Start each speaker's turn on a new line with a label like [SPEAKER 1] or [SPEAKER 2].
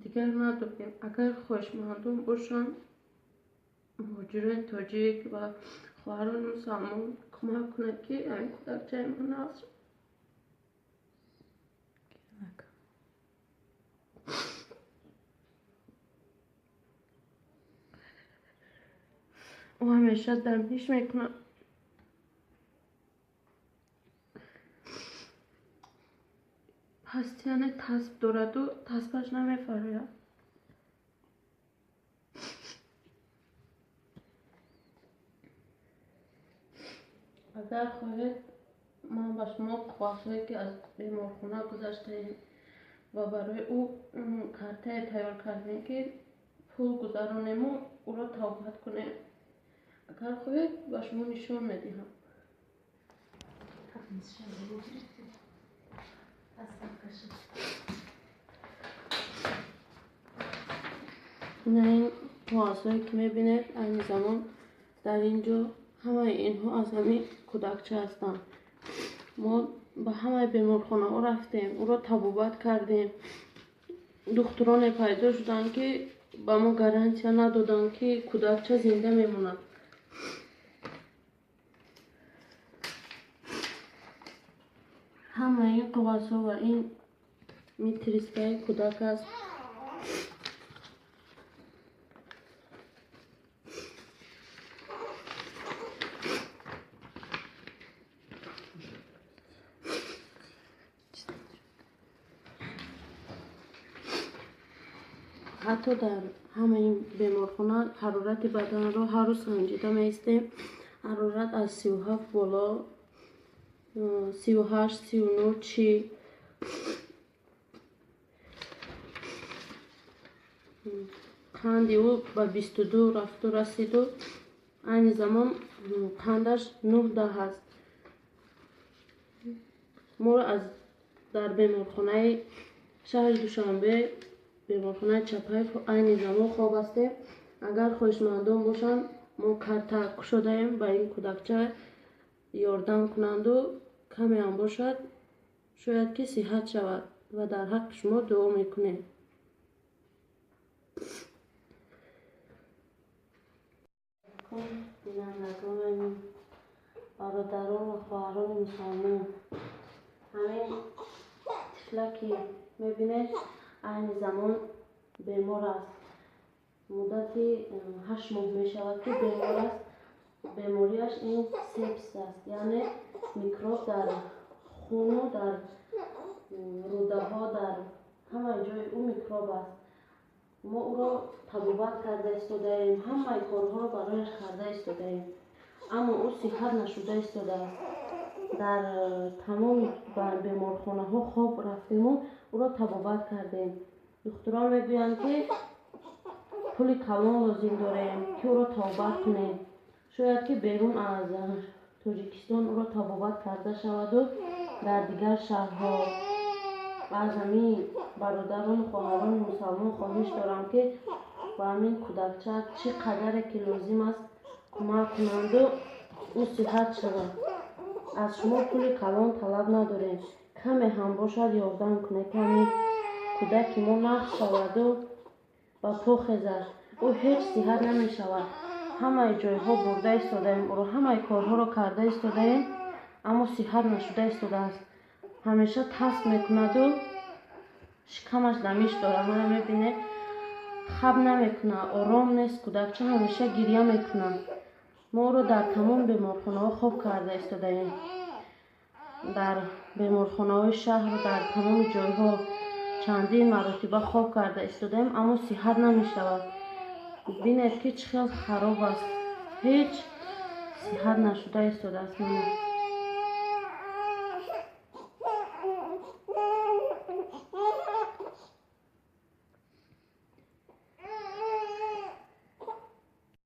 [SPEAKER 1] Дигар надорем. Агар хоҳишмандон бошанд, муҳоҷирони тоҷик ва хоҳарони мусалмон кӯмак кунанд, ки ҳамин кӯдакчаи ман аст. Ӯ ҳамеша дамиш мекунад. Ҳастияне тасб дораду тасбаш намефарояд. Агар хоҳед, ман ба шумо қоғазҳое, ки аз беморхона гузаштаем ва барои ӯ картае тайёр кардем, ки пул гузаронему ӯро тавбат кунем. Агар хоҳед, ба шумо нишон медиҳам. Ина ин қоғазҳое, ки мебинед, айни замон дар ин ҷо ҳамаи инҳо аз ҳамин кӯдакча ҳастанд. Мо ба ҳамаи беморхонаҳо рафтем, ӯро табобат кардем. Духтуроне пайдо шуданд, ки ба мо гарантия надоданд, ки кӯдакча зинда мемонад. Ҳамаи ин қоғазҳо ва ин митрискаи кӯдак аст. Ҳатто дар ҳамаи беморхона ҳарорати баданро ҳар рӯз санҷида меистем. Ҳарорат аз 37 боло, 38, 39, 40. Қанди ӯ ба 22 рафту расиду айни замон қандаш 9-10 аст. Моро аз дар беморхонаи шаҳри Душанбе, беморхонаи Чапаев айни замон хоб ҳастем. Агар хоҳишмандон бошанд, мо карта кушодаем, ба ин кӯдакча ёрдам кунанду камеам бошад, шояд ки сиҳат шавад ва дар ҳаққи шумо дуо мекунем. Бинандагони бародарон ва хоҳарони мусалмон, ҳамин тифла ки мебинед, айни замон бемор аст. Муддати 8 моҳ мешавад, ки бемор аст. Бемориаш ин сепсис аст, яъне микроб дар хуну, дар рӯдаҳо, дар ҳамаи ҷои ӯ микроб аст. Мо ӯро табобат карда истодаем, ҳамаи корҳоро барояш карда истодаем, аммо ӯ сиҳат нашуда истодааст. Дар тамоми беморхонаҳо хоб рафтему ӯро табобат кардем. Духтурон мегӯянд, ки пули калон лозим дорем, ки ӯро табобат кунем. Шояд ки берун аз Тоҷикистон ӯро табобат карда шаваду дар дигар шаҳрҳо. Аз ҳамин бародарону хоҳарони мусалмон хоҳиш дорам, ки ба ҳамин кӯдакча чӣ қадаре ки лозим аст кӯмак кунанду ӯ сиҳат шавад. Аз шумо пули калон талаб надорем, каме ҳам бошад ёрдам кунед, ки ҳамин кӯдаки мо нағз шаваду ба по хезад. Ӯ ҳеҷ сиҳат намешавад. Ҳамаи ҷойҳо бурда истодаем ӯро, ҳамаи корҳоро карда истодаем, аммо сиҳат нашуда истодааст. Ҳамеша тасб мекунаду шикамаш дамиш дорад. Мана мебинед, хаб намекунад, ором нест кӯдакча, ҳамеша гиря мекунад. Мо ӯро дар тамоми беморхонаҳо хоб карда истодаем. Дар беморхонаҳои шаҳр, дар тамоми ҷойҳо чандин маротиба хоб карда истодаем, аммо сиҳат намешавад. Бинед, ки чӣ хел хароб аст, ҳеҷ сиҳат нашуда истодааст.